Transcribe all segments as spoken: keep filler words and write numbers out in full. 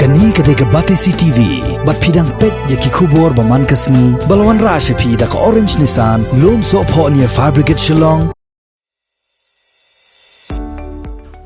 Kane ka dei ka Batesi T V, bad phi dang peit ïa ki khubor ba man ka sngi, ba la wanrah sha phi da ka Orange Nissan, Lumsohphoh near Fire Brigade Shillong.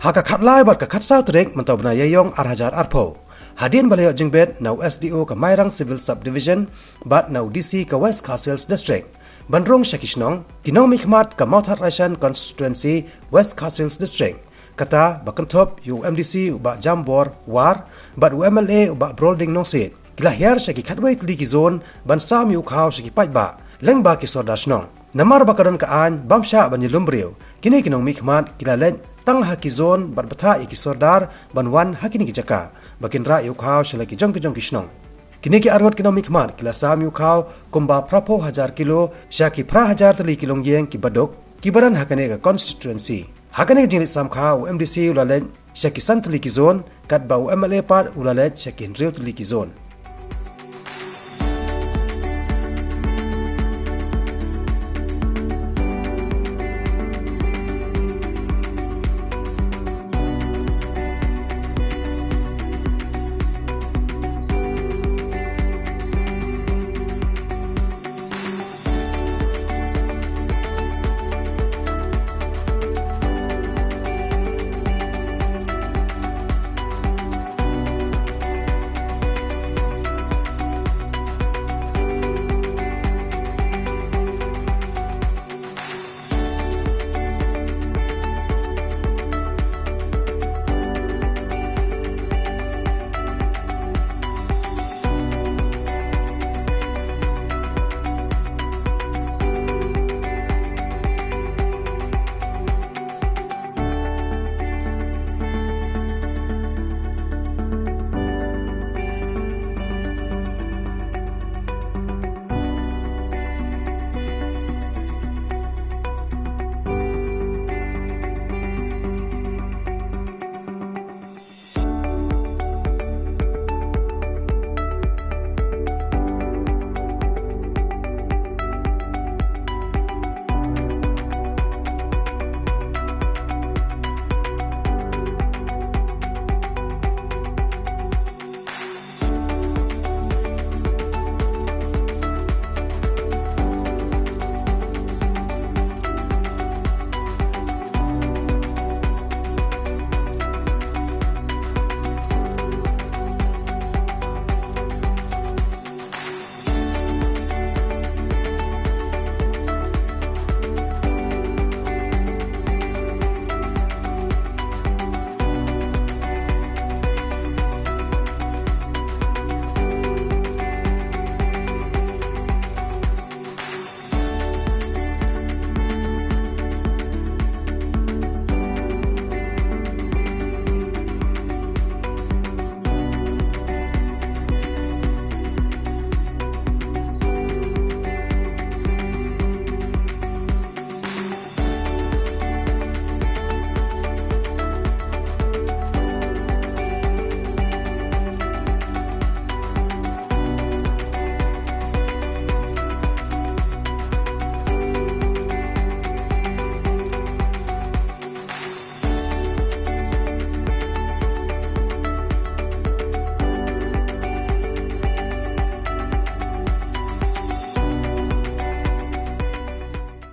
Ha ka khatlai bad ka khatsaw tarik mynta u bnai Ïaïong ar hajar arphew, hadien ba la ïoh jingbit na u S D O ka Mairang Civil Subdivision bad na u D C ka West Khasi Hills District ban rung sha ki shnong, ki nongmihkhmat ka Mawthadraishan Constituency, West Khasi Hills District, kata ba kynthup ïa u M D C u Bah Jambor War bad u M L A u Bah Brolding Nongsiej, ki la hiar sha ki khatwei tylli ki zone ban sam ïa u khaw sha ki paidbah lyngba ki sordar shnong. Namar ba ka don ka aiñ bym shah ban ïalum briew, kine ki nongmihkhmat ki la leit tang ha ki zone bad bthah ïa ki sordar ban wan ha kine ki jaka ba kin rah ïa u khaw sha la ki jong ki jong ki shnong. Kine ki arngut ki nongmihkhmat ki la sam ïa u khaw kumba phraphew hajar kilo sha ki phra hajar tylli ki longïing ki baduk ki ba don ha kane ka constituency. Ha kane ka jingleit sam khaw u M D C u la leit sha ki san tylli ki zone, katba u M L A pat u la leit sha ki hynriew tylli ki zone.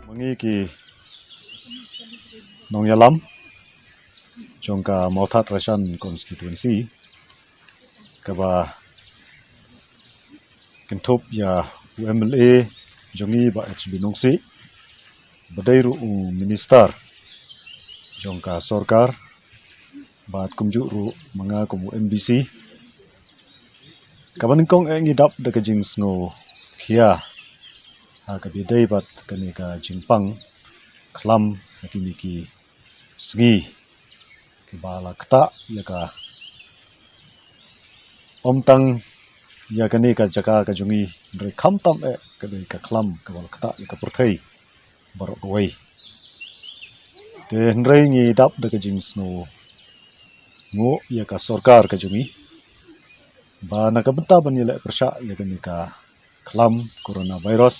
Ma ngi ki nongïalam jong ka Mawthadraishan constituency, kaba kynthup ïa u M L A jong ngi Bah H B Nongsiej, ba dei ruh u minister jong ka sorkar, bad kumjuh ruh ma nga kum u M D C. Kaba nyngkong eh ngi dap da ka jingsngewkhia ha kaba ïadei bad kane ka jingpang khlam ha kine ki sngi kiba la ktah ïa ka, ym tang ïa kane ka jaka ka jong ngi, hynrei khamtam eh ka dei ka khlam kaba la ktah ïa ka pyrthei baroh kawei. Te hynrei ngi dap da ka jingsngewnguh ïa ka sorkar ka jong ngi ba na ka bynta ban ïaleh pyrshah ïa kane ka khlam coronavirus,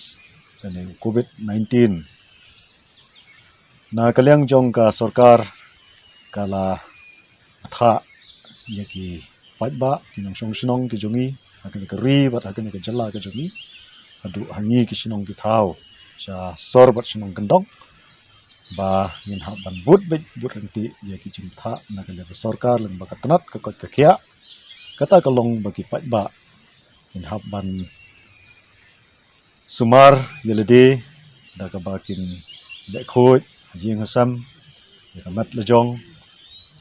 kane u covid nineteen, na ka liang jong ka sorkar ka la bthah ïa ki paidbah, ki nongshong shnong ki jong ngi ha kane ka ri bad ha kane ka jylla ka jong ngi, haduh ha ngi ki shnong ki thaw sha sor bad shnong kyndong, ba ngin hap ban bud beit bud ryntih ïa ki jingthah na ka liang ka sorkar lyngba ka tnat ka koit ka khiah. Kata ka long ba ki paidbah ngin hap ban sumar ïa lade da kaba kin leh khuid ha ïing ha sem, ïa ka met la jong,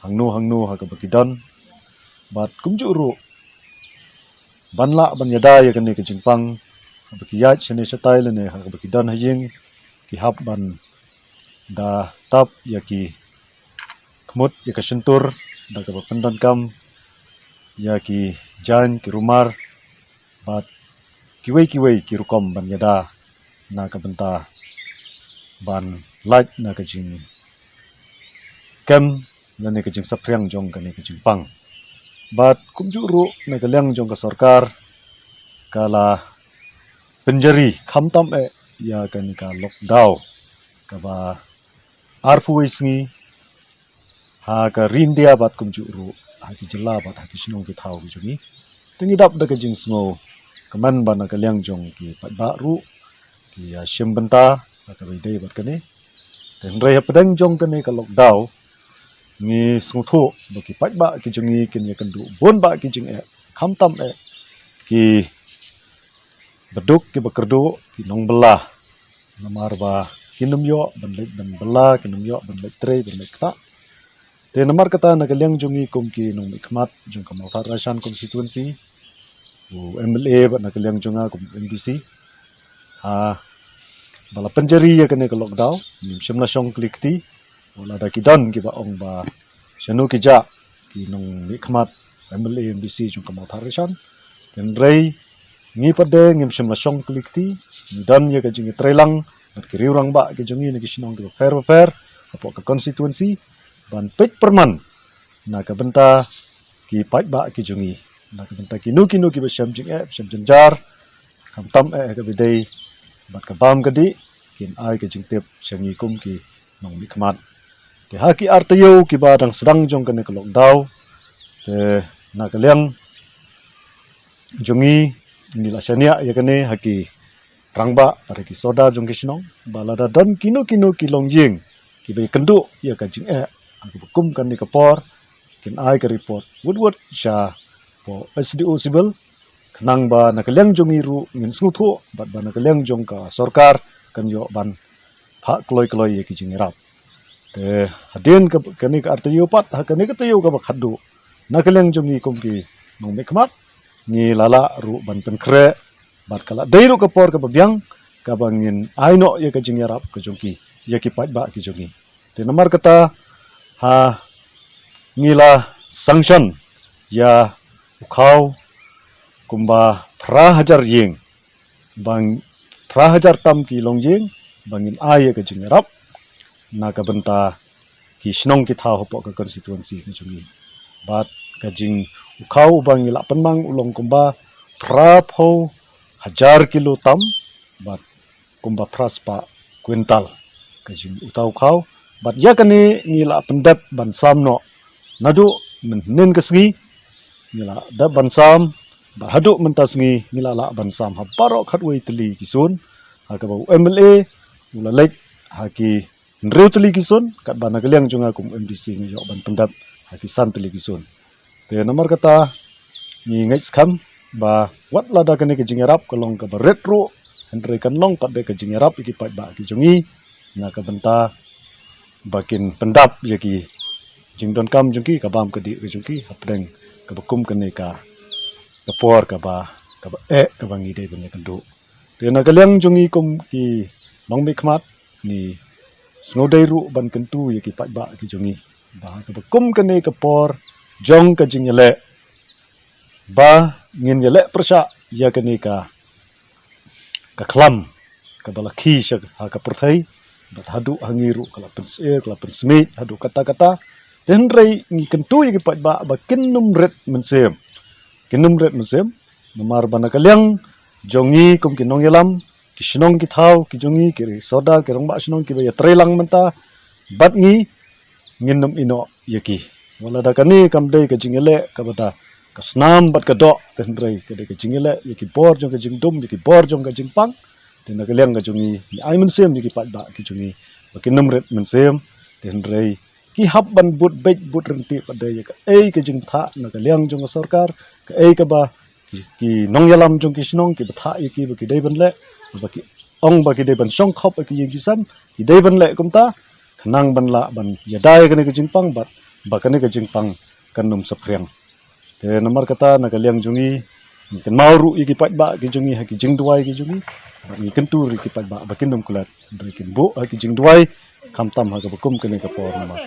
hangno hangno ha kaba ki don. Bad kumjuh ruh ban lah ban ïada ïa kane ka jingpang, haba ki ïaid shane shatai lane ha kaba ki don ha ïing, ki hap ban da tap ïa ki khmut ïa ka shyntur da kaba pyndonkam ïa ki jaiñ ki rumar bad kiwei kiwei ki rukom ban ïada na ka bynta ban lait na ka jingkem lane ka jingsaphriang jong kane ka jingpang. Bad kumjuh ruh na ka liang jong ka sorkar ka la pynjari khamtam eh ïa kane ka lockdown kaba arphew wei sngi ha ka ri India bad kumjuh ruh ha ki jylla bad ha ki shnong ki thaw ki jong ngi. Te ngi dap da ka jingsngew kmen ba na ka liang jong ki paidbah ruh ki ïa shim bynta ha kaba ïadei bad kane. Te hynrei hapdeng jong kane ka lockdown ngi sngewthuh ba ki paidbah ki jong ngi kin ïakynduh bun bah ki jingeh, khamtam eh ki baduk ki bakyrduh, ki nongbylla. Namar ba kin ym ïoh ban leit ban bylla, kin ym ïoh ban leit trei ban leit ktah. Te namar kata na ka liang jong ngi kum ki nongmihkhmat jong ka Mawthadraishan constituency, u M L A bad na ka liang jong nga kum M D C, ha ba la pynjari ïa kane ka lockdown, ngim shym la shong kli kti. Wat lada ki don kiba ong ba shano ki jah ki nongmihkhmat M L A M D C jong ka Mawthadraishan. Hynrei ngi pat de ngim shym la shong kli kti, ngi don ïa ka jingïatreilang bad ki riew rangbah ki jong ngi na ki shnong kiba pher bapher hapoh ka constituency ban peit pyrman na ka bynta ki paidbah ki jong ngi, na ka bynta kino kino kiba shem jingeh shem jynjar, khamtam eh ha kaba ïadei bad ka bam ka dih, kin ai ka jingtip sha ngi kum ki nongmihkhmat. Te ha ki ar taïew kiba dang sdang jong kane ka lockdown, te na ka liang jong ngi, ngi la shaniah ïa kane ha ki rangbah bad ha ki sordar jong ki shnong ba lada don kino kino ki longïing kiba ïakynduh ïa ka jingeh ha kaba kum kane ka por, kin ai ka report wut wut sha poh S D O Civil, khnang ba na ka liang jong ngi ruh ngin sngewthuh bad ba na ka liang jong ka sorkar kan ïoh ban phah kloi kloi ïa ki jingïarap. Te hadien ka, kane ka ar taïew pat, ha kane ka taïew kaba khatduh, na ka liang jong ngi kum ki nongmihkhmat ngi la lah ruh ban pynkhreh bad ka la dei ruh ka por kaba biang kaba ngin ai noh ïa ka jingïarap ka jong ki ïa ki paidbah ki jong ngi. Te namar kata ha ngi la sanction ïa u khaw kumba phra hajar ïing, ba phra hajar tam ki longïing ba ngin ai ïa ka jingïarap na ka bynta ki shnong ki thaw hapoh ka constituency ka jong ngi. Bad ka jing, u khaw uba ngi la pynmang u long kumba phra phew hajar kilo tam bad kumba phra spah kwintal ka jing uta u khaw. Bad ïa kane ngi la pyndep ban sam noh naduh mynhynnin ka sngi, ngi la dep ban sam bad haduh mynta sngi ngi la lah ban sam ha baroh khatwei tylli ki sun, ha kaba u M L A u la leit ha ki hynriew tylli ki sun, katba na ka liang jong nga kum M D C ngi ïoh ban pyndep ha ki san tylli ki sun. Te namar kata ngi ngeit skhem ba wat lada kane ka jingïarap ka long kaba rit ruh, hynrei kan long pat de ka jingïarap ïa ki paidbah ki jong ngi na ka bynta ba kin pyndap ïa ki jingdonkam jong ki, ka bam ka dih ka jong ki hapdeng kaba kum kane ka, ka por kaba, kaba eh kaba ngi dei ban ïakynduh. Te na ka liang jong ngi kum ki nongmihkhmat ngi sngewdei ruh ban kyntu ïa ki paidbah ki jong ngi ba kaba kum kane ka por jong ka jingïaleh ba ngin ïaleh pyrshah ïa kane ka, ka khlam kaba la khie sha ha ka pyrthei bad haduh ha ngi ruh ka la pynsyier ka la pynsmit haduh katta katta. Te hynrei ngi kyntu ïa ki paidbah ba kin ym rit mynsiem, kin ym rit mynsiem. Namar ba na ka liang jong ngi kum ki nongïalam, ki shnong ki thaw ki jong ngi, ki sordar ki rangbah shnong kiba ïatreilang mynta bad ngi, ngin ym ïehnoh ïa ki. Wat lada kane kam dei ka jingïaleh kaba da ka snam bad ka doh, te hynrei ka dei ka jingïaleh ïa ki bor jong ka jingdum, ïa ki bor jong ka jingpang. Te na ka liang ka jong ngi, ngi ai mynsiem ïa ki paidbah ki jong ngi ba kin ym rit mynsiem. Te hynrei ki hap ban bud beit bud ryntih pat de ïa kaei ka jingthah na ka liang jong ka sorkar, kaei kaba ki, ki nongïalam jong ki shnong kiba thah ïa ki ba ki dei ban leh, ba ki ong ba ki dei ban shong khop ïa ki ïing ki sem, ki dei ban leh kumta, khnang ban lah ban ïada ïa kane ka jingpang bad ba kane ka jingpang kan ym saphriang. Te namar kata na ka liang jong ngi, ngi kynmaw ruh ïa ki paidbah ki jong ngi ha ki jingduwai ki jong ngi, bad ngi kyntu ruh ïa ki paidbah ba kin ym klet, hynrei kin buh ha ki jingduwai, khamtam ha kaba kum kane ka por namar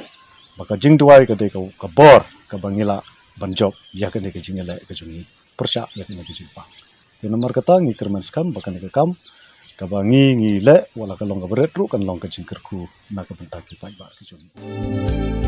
ba ka jingduwai ka dei ka, ka bor kaba ngi lah ban jop ïa kane ka jingïaleh ka jong ngi pyrshah ïa kane ka jingpang. Te namar kata ngi kyrmen skhem ba kane ka kam kaba ngi, ngi leh, wat la ka long kaba rit ruh kan long ka jingkyrkhu na ka bynta ki paidbah ki jong ngi.